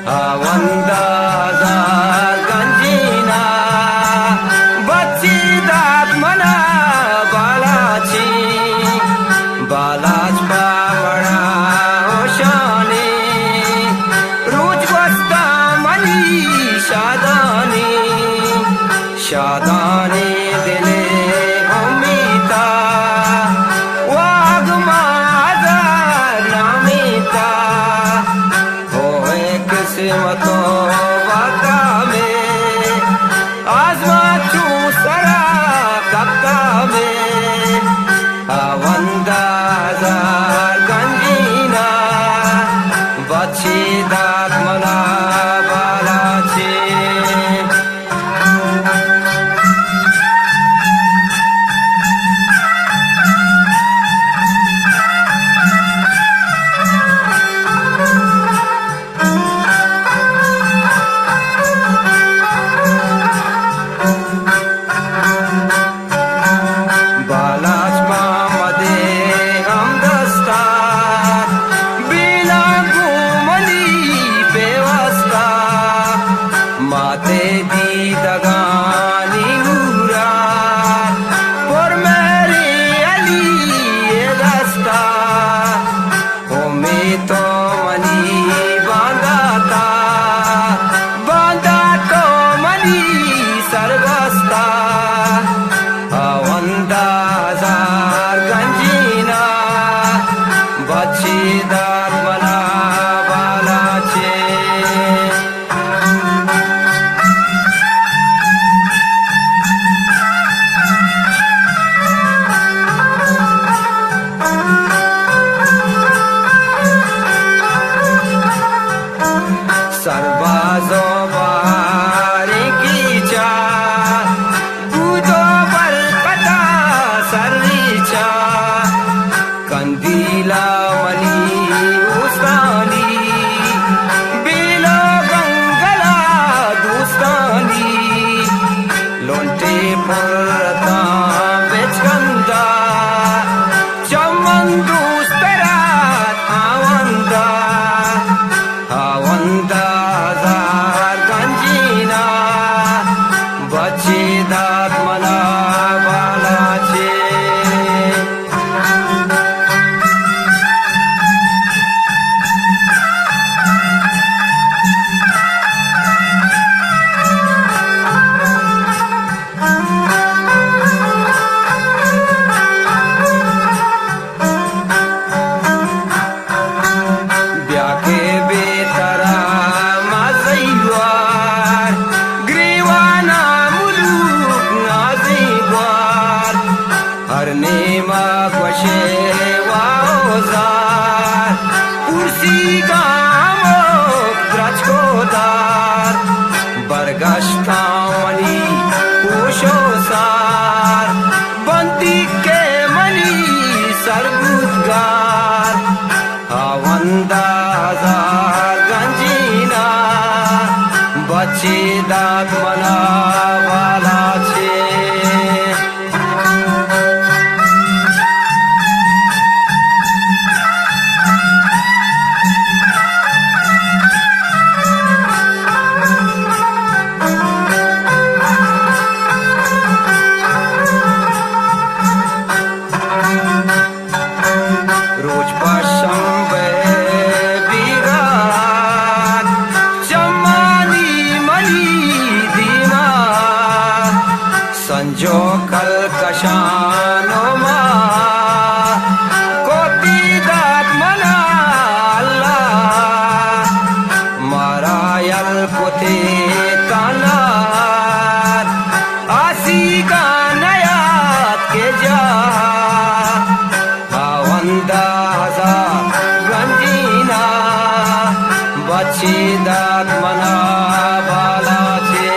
ہاوند ءَ ہزار گنجینا، بچی دات منا بالاچی۔ بالاچ پہ وڑا ہوشانی، روچ گوستاں منی شادانی۔ شادانی دل ءِ امیتا، واگ ما ہزار نامیتا۔ ہوئے قسمت و وعدہ میں، آزماں چوں سرا کپتا میں۔ ہاوند ءَ ہزار گنجینا، بچی دات منا بالاچی۔ بالاچ محمد ہمدستا، بیلاں گوں منی پیوستا۔ ماتے دیدگانی نورا، پر مہریں علی ءِ دستا۔ امیت تو منی بانداتا، باندات تو منی سرگوستا۔ ہاوند ءَ ہزار گنجینا، بچی دات منا بالاچی۔ سرباز و بہاریں کیچا، بود و برکتا سرریچا۔ کندیلا منی اوستانی، بیل و گنگلا دوستانی۔ لنٹے پرتاں بچکندا، چمن دوست رات آوندا۔ ہاوند ءَ ہزار گنجینا، بچی دات منا بالاچی۔ بیا کہ بے ترا مزئی وار، گریوانا ملوک نازی وار۔ ہر نیما گوشے واوزار، پرسی گاموک درچکو دار۔ برگشتاں منی پوش و سار، بندیگ کہ منی سربودگار۔ ہاوند ءَ ہزار گنجینا، بچی دات منا بالاچی۔ روچ پشمبے بیگاہ، چمانی منی دیما، سنجو کلکشان و ما، کوتی دات منا اللہ، مارا یل کتی تنار، آسیگا نیات کہ جا۔ ہاوند ءَ ہزار گنجینا، بچی دات منا بالاچی۔